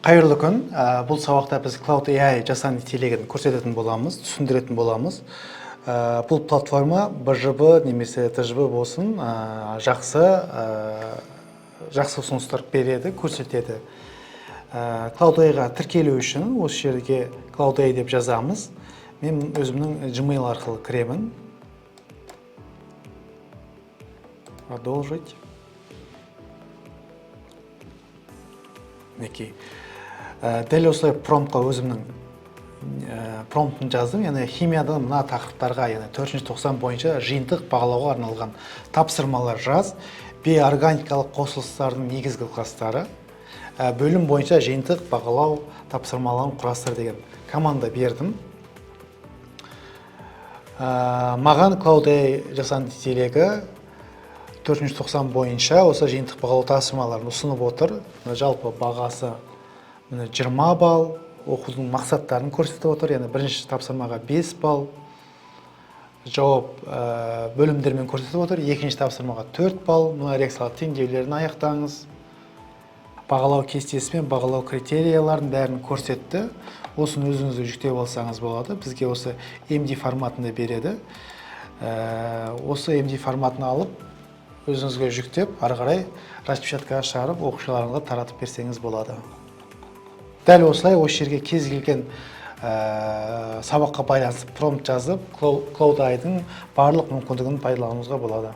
Қайырлы күн. Бұл сабақта біз Claude AI жасанды интеллектін көрсететін боламыз, түсіндіретін боламыз. Бұл платформа БЖБ немесе ТЖБ болсын, жақсы ұсыныстар береді, көрсетеді. Claude AI-ға тіркелу үшін осы жерге Claude AI деп жазамыз. Мен өзімнің Gmail арқылы кіремін. Продолжить. Мінекей. Дәл осылай промптқа өзімнің промптын жаздым, яғни химиядан мына тақырыптарға, яғни төртінші тоқсан бойынша жиынтық бағалауға арналған тапсырмалар жаз, бейорганикалық қосылыстардың негізгі класстары, бөлім бойынша жиынтық бағалау тапсырмаларын құрастыр деген команда бердім. Маған Claude AI жасанды интеллекті төртінші тоқсан бойынша осы жиынтық бағалау тапсырмаларын ұсынып отыр. Мына жалпы бағасы міне 20 балл, оқудың мақсаттарын көрсетіп отыр, яғни бірінші тапсырмаға 5 балл, жауап бөлімдермен көрсетіп отыр, екінші тапсырмаға 4 балл, мына реакциялық теңдеулерін аяқтаңыз, бағалау кестесі мен бағалау критерияларын бәрін көрсетті. Осыны өзіңіз жүктеп алсаңыз болады. Бізге осы MD форматында береді. Осы MD форматын алып, өзіңізге жүктеп, ары қарай распечаткаға шығарып, оқушыларыңызға таратып берсеңіз болады. Дәл осылай осы жерге кез келген сабаққа байланысты промпт жазып, Claude AI-дың барлық мүмкіндігін пайдалануыңызға болады.